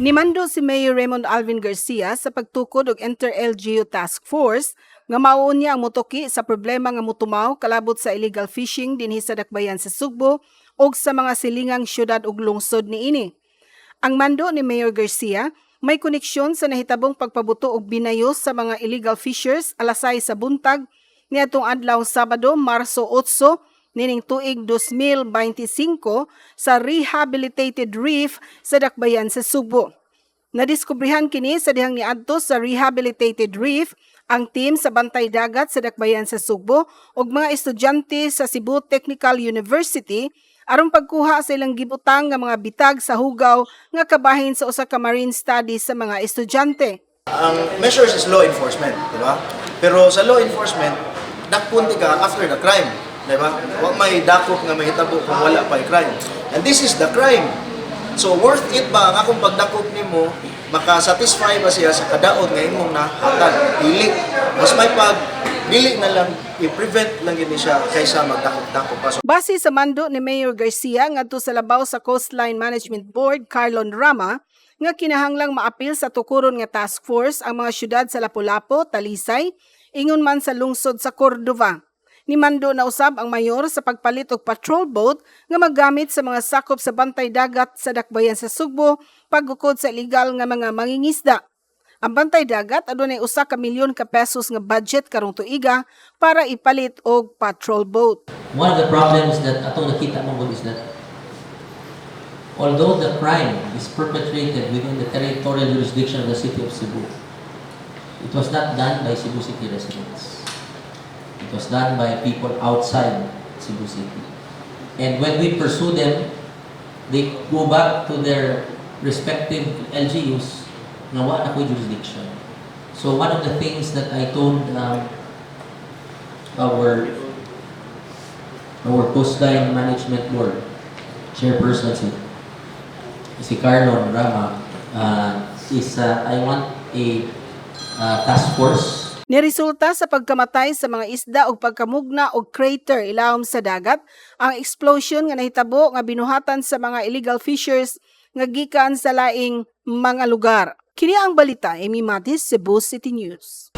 Nimando si Mayor Raymond Alvin Garcia sa pagtukod og Inter-LGU Task Force nga mao niya ang motuki sa problema nga mutumaw kalabot sa illegal fishing dinhi sa dakbayan sa Sugbo ug sa mga silingang syudad ug lungsod niini. Ang mando ni Mayor Garcia may koneksyon sa nahitabong pagpabuto og binayos sa mga illegal fishers alas 6 sa buntag niadtong adlaw Sabado, Marso 8 nining tuig 2025 sa rehabilitated reef sa dakbayan sa Sugbo. Nadiskubrihan kini sa dihang niadto sa rehabilitated reef ang team sa Bantay Dagat sa dakbayan sa Sugbo ug mga estudyante sa Cebu Technical University aron pagkuha sa ilang gibutang nga mga bitag sa hugaw nga kabahin sa usa ka marine studies sa mga estudyante. Ang measures is law enforcement, di ba? Pero sa law enforcement, dakpon ka after the crime, di ba? Wa may dakop nga mahitabo kung wala pa crime. And this is the crime. So worth it ba ang akong pagdakop nimo? Maka-satisfy ba siya sa kadaot nga imong nahatag? Dili. Mas may pag dili na lang, i-prevent lang gini siya kaysa magdakop-dakop pa. So, Base sa mando ni Mayor Garcia ngadto sa labaw sa Coastline Management Board, Carlon Rama, nga kinahanglang maapil sa tukuron nga task force ang mga syudad sa Lapu-Lapu, Talisay, ingon man sa lungsod sa Cordova. Nimando na usab ang mayor sa pagpalit og patrol boat nga maggamit sa mga sakop sa bantay dagat sa dakbayan sa Sugbo paggukod sa illegal nga mga mangingisda. Ang bantay dagat adunay 1 ka milyon ka pesos nga budget karong tuiga para ipalit og patrol boat. One of the problems that atong nakita mo is that although the crime is perpetrated within the territorial jurisdiction of the city of Cebu, it was not done by Cebu City residents. It was done by people outside Cebu City. And when we pursue them, they go back to their respective LGUs nga wa na ko'y jurisdiction. So one of the things that I told our Coastline Management Board chairperson, si Carlon Rama, is I want a task force. Niresulta sa pagkamatay sa mga isda ug pagkamugna og crater ilawom sa dagat ang explosion nga nahitabo nga binuhatan sa mga illegal fishers nga gikan sa laing mga lugar. Kini ang balita, Amy Matis, Cebu City News.